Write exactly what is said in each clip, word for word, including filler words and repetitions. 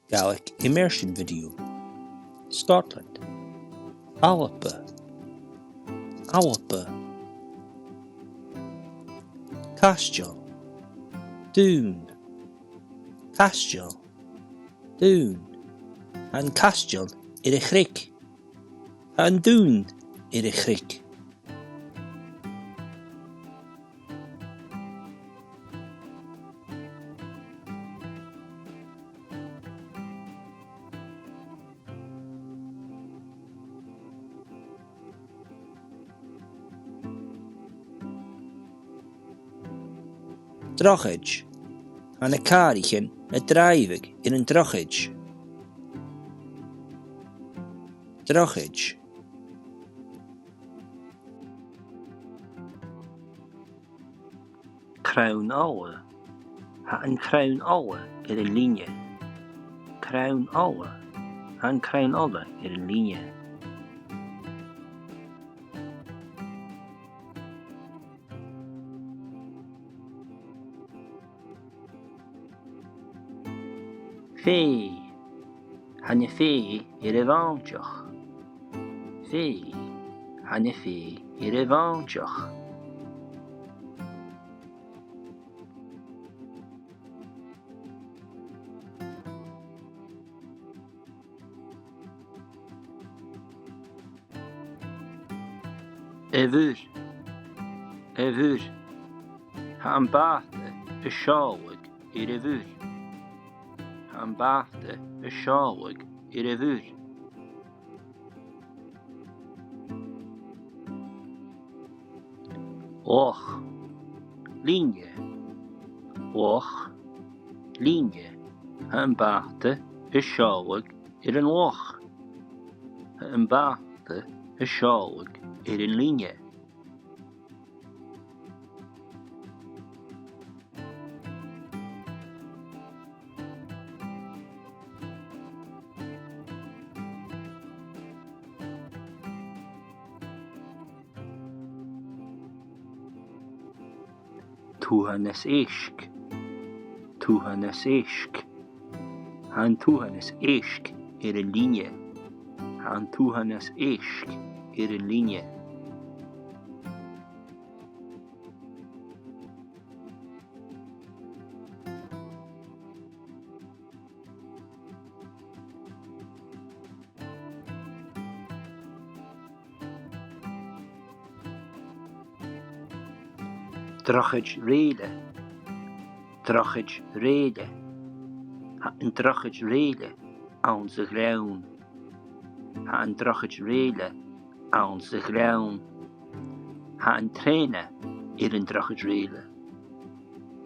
Gaelic immersion video. Scotland. Alba. Alba. Caisteal. Dùn. Caisteal. Dùn. Tha an caisteal air a' chreig. Tha an dùn air a' chreig. Drochaid. Tha na càraichean a' dràibheadh air an drochaid. Drochaid. Crann-ola. Tha an crann-ola air an linne. Crann-ola. Tha an crann-ola air an linne. Fèidh. Tha na fèidh air a' mhòintich. Fèidh. Tha na fèidh air a' mhòintich. Adhbhar. Adhbhar. Tha am bàta a' seòladh air adhbhar. Tha am bàta a' seòladh air adhbhar. Loch. Linne. Loch. Linne. Tha am bàta a' seòladh air an loch. Tha am bàta a' seòladh air an linne. Tuathanas èisg. Tuathanas èisg. Tha an tuathanas èisg air an linne. Tha an tuathanas èisg air an linne. Drochaid rèile. Drochaid rèile. Tha an drochaid rèile anns a' ghleann. Tha an drochaid rèile anns a' ghleann. Tha an trèana air an drochaid rèile.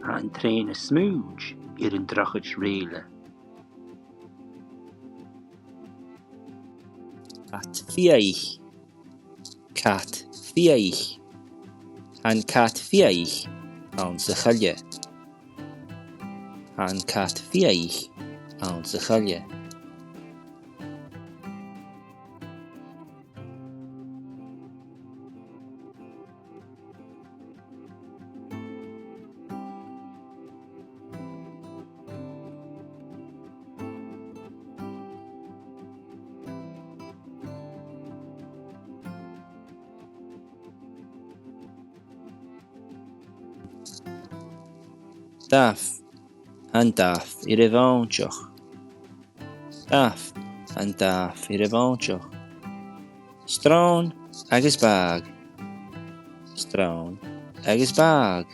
Tha an trèana-smùid air an drochaid rèile. Cat-fiadhaich. Cat-fiadhaich. Tha an cat-fiadhaich anns a' choille. Tha an cat-fiadhaich anns a' choille. Damh. Tha an damh air a' mhòintich. Damh. Tha an damh air a' mhòintich. Sròn agus bàgh. Sròn agus bàgh.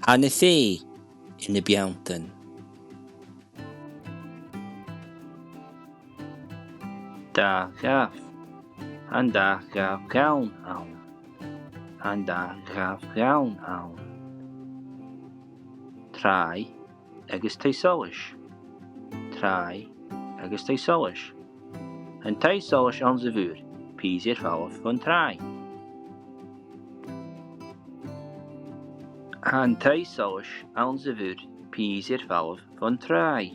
Tha na fèidh air na beanntan. Dà dhamh. Tha an dà dhamh gann ann. Tha an dà dhamh gann ann. Tràigh agus taigh-solais. Tràigh agus taigh-solais. An taigh-solais anns a' mhuir, pìos air falbh bhon tràigh. Tha an taigh-solais anns a' mhuir pìos air falbh bhon tràigh.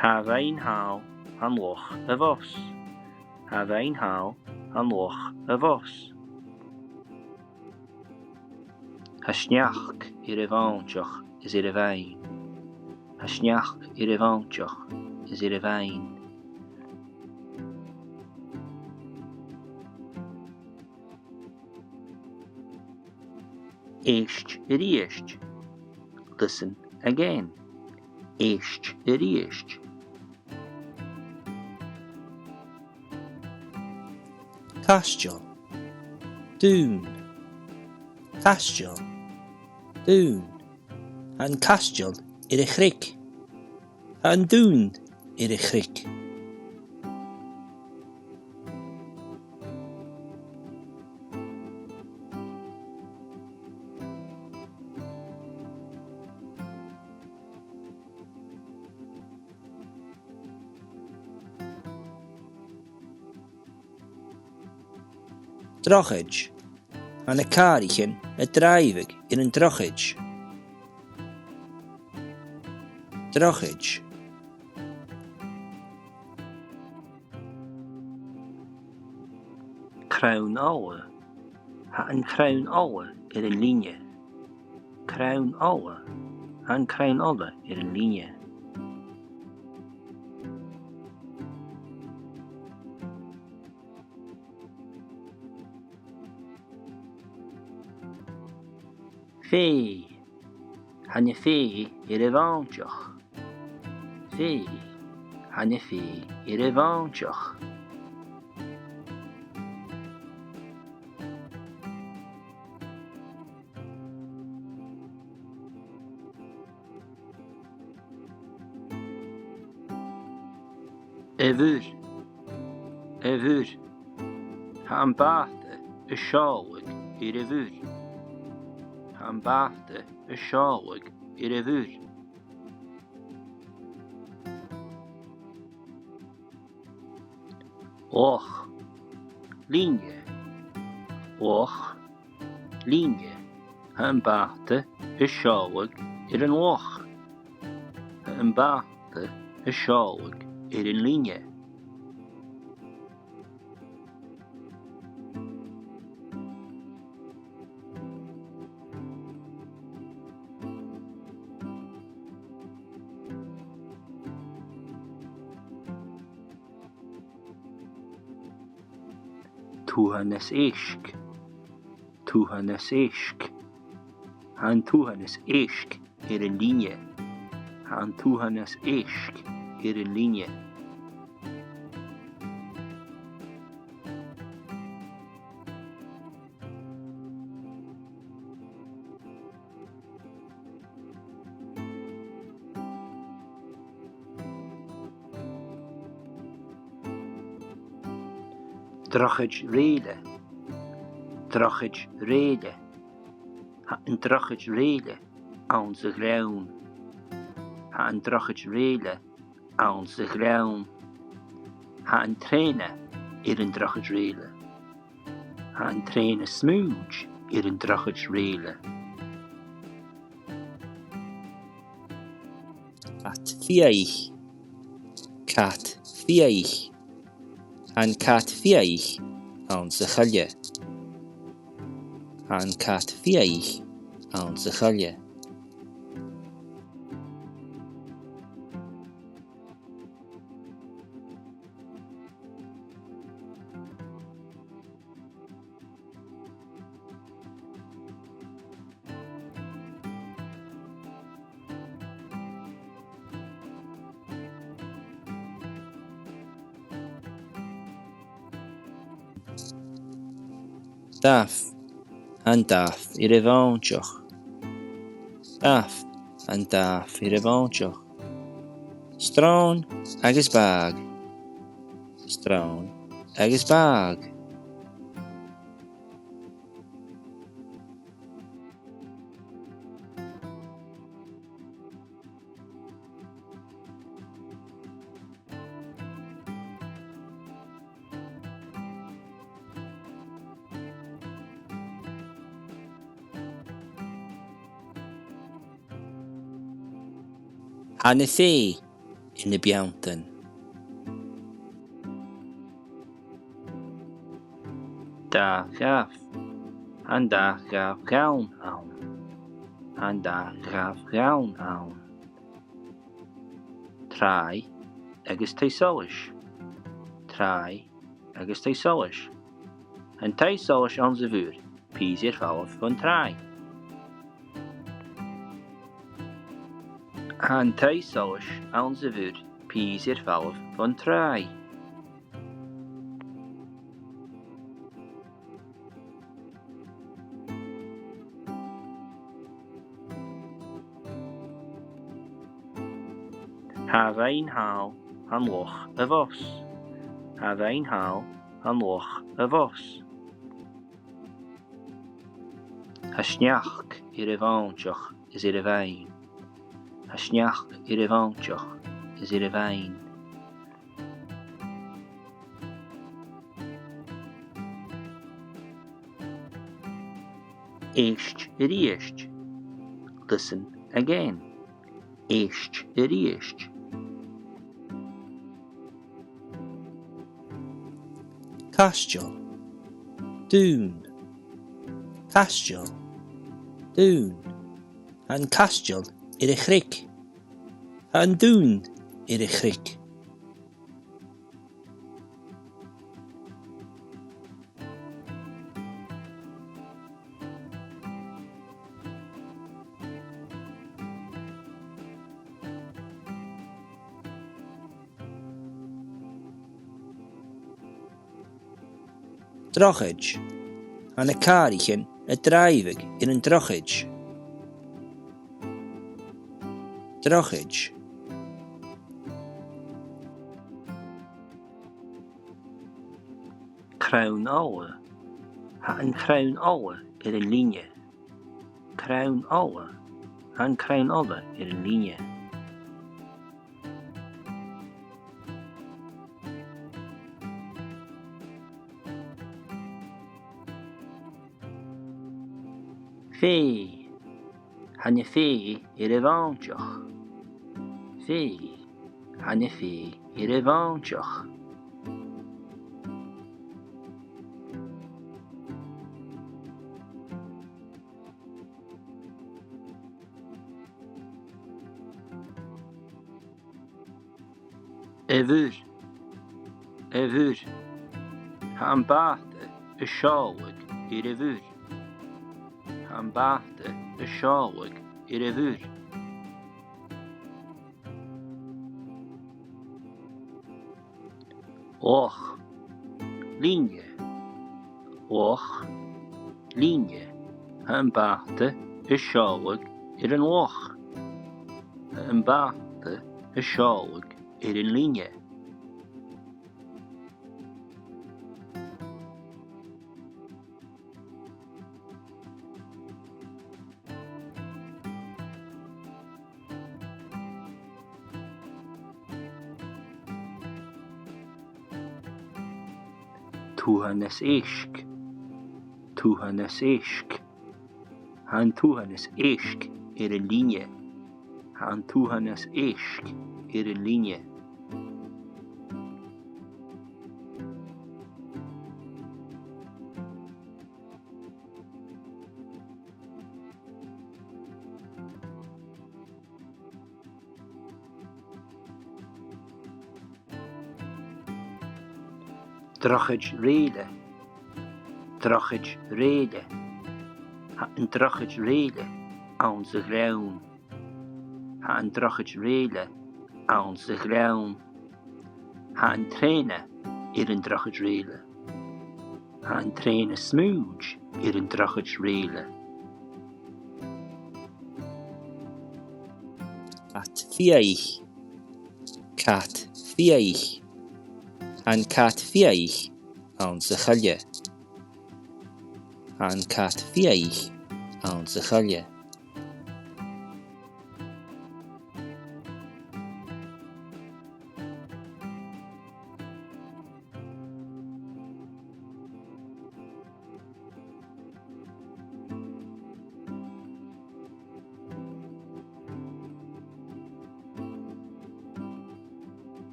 Tha a' bheinn thall an loch a-bhos. Tha a' bheinn thall an loch a-bhos. Tha sneachd air a' mhòintich is air a' bheinn. Tha sneachd air a' mhòintich is air a' bheinn. Èist a-rithist. Listen again. Èist a-rithist. Caisteal. Dùn. Caisteal. Dùn. Tha an caisteal air a' chreig. Tha an dùn air a' chreig. Drochaid. Tha na càraichean a' dràibheadh air an drochaid. Drochaid. Crann-ola. Tha an crann-ola air an linne. Crann-ola. Tha an crann-ola air an linne. Fèidh. Tha na fèidh air a' mhòintich. Fèidh. Tha na fèidh air a' mhòintich. A' mhuir. A' mhuir. Tha am bàta a' seòladh air a' mhuir. Tha am bàta a' seòladh air a' mhuir. Loch. Linne. Loch. Linne. Tha am bàta a' seòladh air an loch. Tha am bàta a' seòladh air an linne. Tuathanas èisg. Tuathanas èisg. Tha an tuathanas èisg air an linne. Tha an tuathanas èisg air an linne. Drochaid rèile. Drochaid rèile. Tha an drochaid rèile anns a' ghleann. Tha an drochaid rèile anns a' ghleann. Tha an trèana air an drochaid rèile. Tha an trèana-smùid air an drochaid rèile. Cat-fiadhaich. Cat-fiadhaich. Tha an cat-fiadhaich anns a' choille. Tha an cat-fiadhaich anns a' choille. Damh. Tha an damh air a' mhòintich. Damh. Tha an damh air a' mhòintich. Sròn agus bàgh. Sròn agus bàgh. Tha na fèidh air na beanntan. Dath dhamh. Tha an dath dhamh gann ann. Tha an dath dhamh gann ann. Tràigh agus taigh-solais. Tràigh agus taigh-solais. An taigh-solais anns a' mhuir, pìos air falbh bhon tràigh. An taigh-solais anns a' mhuir, pìos air falbh bhon tràigh. Tha a' bheinn thall an loch a-bhos. Tha a' bheinn thall an loch a-bhos. Tha sneachd air a' mhòintich is air a' bheinn. Tha sneachd air a' mhòintich is air a' bheinn. Èist a-rithist. Listen again. Èist a-rithist. Caisteal. Dùn. Caisteal. Dùn. Tha an caisteal air a' chreig. Tha an dùn air a' chreig. Drochaid. Tha na càraichean a' dràibheadh air an drochaid. Drochaid. Crann-ola. Tha an crann-ola air an linne. Crann-ola. Tha an crann-ola air an linne. Fèidh. Tha na fèidh air a' mhòintich. Fèidh. Tha na fèidh air a' mhòintich. A' mhuir. A' mhuir. Tha am bàta a' seòladh air a' mhuir. Tha am bàta a' seòladh air a' mhuir. Loch. Linne. Loch. Linne. Tha am bàta a' seòladh air an loch. Tha am bàta a' seòladh air an linne. Tuathanas èisg. Tuathanas èisg. Tha an tuathanas èisg air an linne. Tha an tuathanas èisg air an linne. Drochaid rèile. Drochaid rèile. Tha an drochaid rèile anns a' ghleann. Tha an drochaid rèile anns a' ghleann. Tha an trèana air an drochaid rèile. Tha an trèana-smùid air an drochaid rèile. Cat-fiadhaich. Cat-fiadhaich. Tha an cat-fiadhaich anns a' choille. Tha an cat-fiadhaich anns a' choille.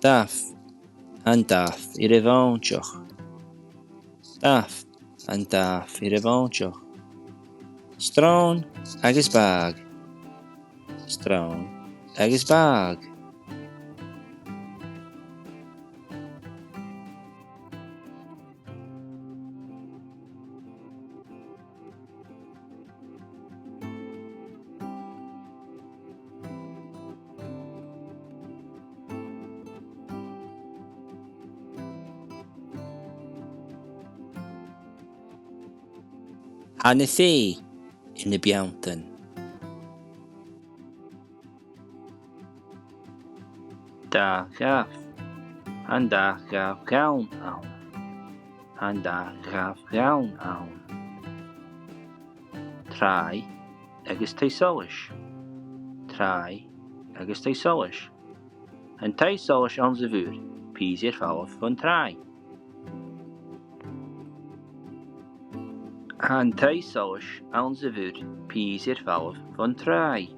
Damh. Tha an damh air a' mhòintich. Damh. Tha an damh air a' mhòintich. Sròn agus bàgh. Sròn agus bàgh. Tha na fèidh air na beanntan. Dà dhamh. Tha an dà dhamh gann ann. Tha an dà dhamh gann ann. Tràigh agus taigh-solais. Tràigh agus taigh-solais. An taigh-solais anns a' mhuir, pìos air falbh bhon tràigh. Tha an taigh-solais anns a' mhuir, pìos air falbh bhon tràigh.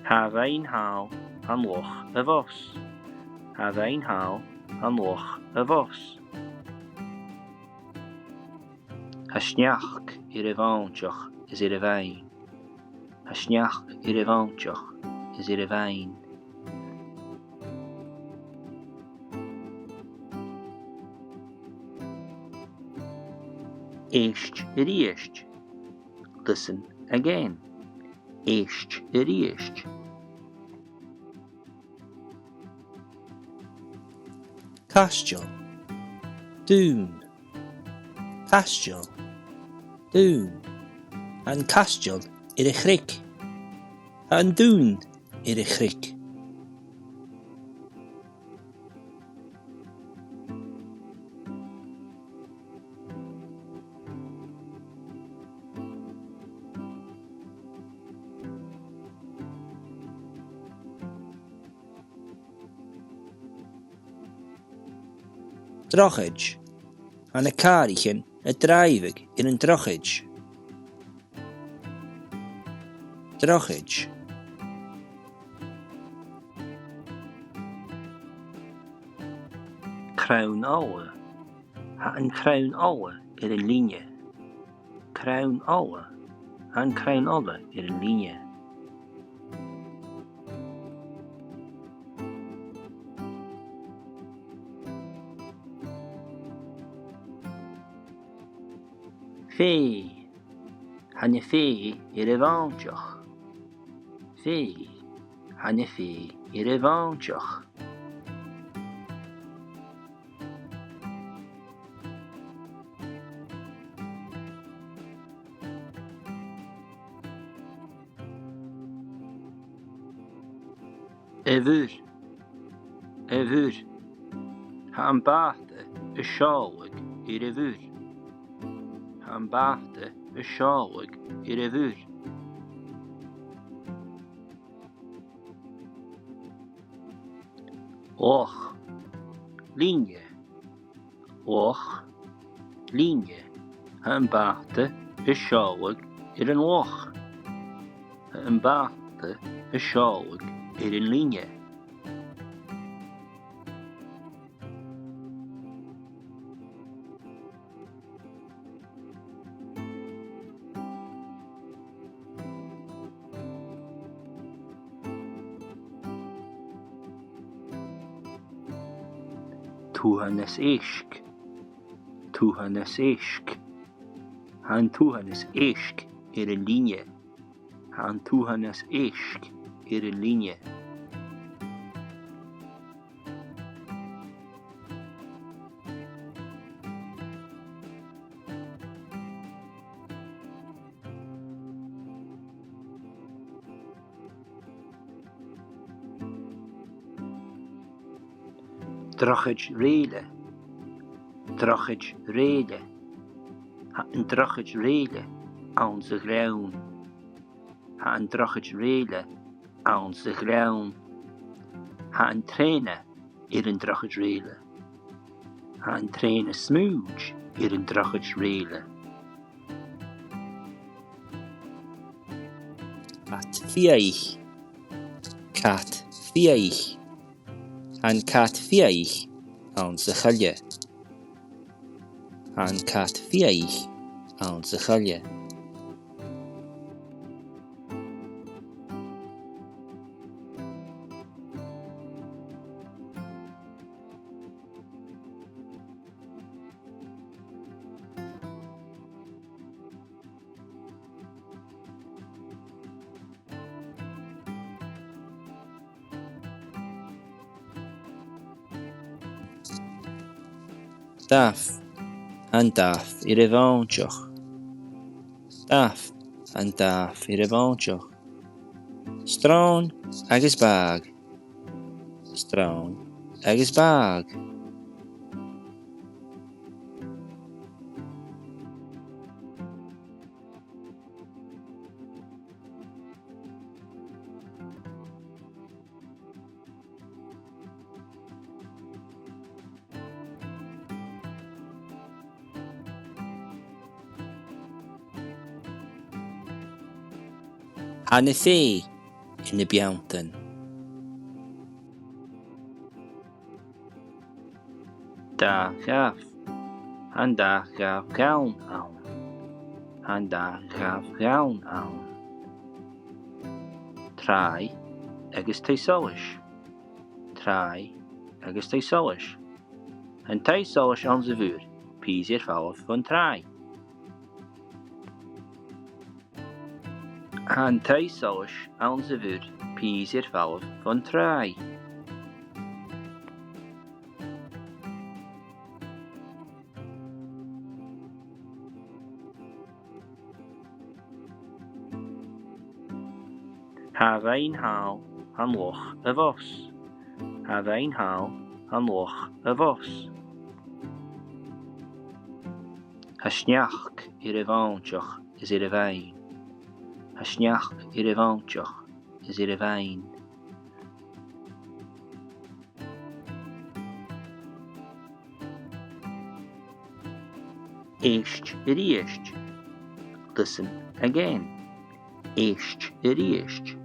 Tha a' bheinn thall an loch a-bhos. Tha a' bheinn thall an loch a-bhos. Tha sneachd air a' mhòintich is air a' bheinn. Tha sneachd air a' mhòintich is air a' bheinn. Èist a-rithist. Listen again. Èist a-rithist. Caisteal. Dùn. Caisteal. Dùn. Tha an caisteal air a' chreig. Tha an dùn air a' chreig. Drochaid. Tha na càraichean a' dràibheadh air an drochaid. Drochaid. Crann-ola. Tha an crann-ola air an linne. Crann-ola. Tha an crann-ola air an linne. Fèidh. Tha na fèidh air a' mhòintich. Fèidh. Tha na fèidh air a' mhòintich. A' mhuir. A' mhuir. Tha am bàta a' seòladh air a' mhuir. Tha am bàta a' seòladh air a' mhuir. Loch. Linne. Loch. Linne. Tha am bàta a' seòladh air an loch. Tha am bàta a' seòladh air an linne. Tuathanas èisg. Tuathanas èisg. Tha an tuathanas èisg air an linne. Tha an tuathanas èisg air an linne. Drochaid rèile. Drochaid rèile. Tha an drochaid rèile anns a' ghleann. Tha an drochaid rèile anns a' ghleann. Tha an trèana air an drochaid rèile. Tha an trèana-smùid air an drochaid rèile. Cat-fiadhaich. Cat-fiadhaich. Tha an cat-fiadhaich anns a' choille. Tha an cat-fiadhaich anns a' choille. Damh. Tha an damh air a' mhòintich. Damh. Tha an damh air a' mhòintich. Sròn agus bàgh. Sròn agus bàgh. Tha na fèidh anns na beanntan. Dà dhamh. Tha an dà dhamh gann ann. Tha an dà dhamh gann ann. Tràigh agus taigh-solais. Tràigh agus taigh-solais. An taigh-solais anns a' mhuir, pìos air falbh bhon tràigh. Tha an taigh-solais anns a' mhuir, pìos air falbh bhon tràigh. Tha a' bheinn thall an loch a-bhos. Tha a' bheinn thall an loch a-bhos. Tha sneachd air a' mhòintich is air a' bheinn. Tha sneachd air a' mhòintich is air a' bheinn. Èist a-rithist. Listen again. Èist a-rithist.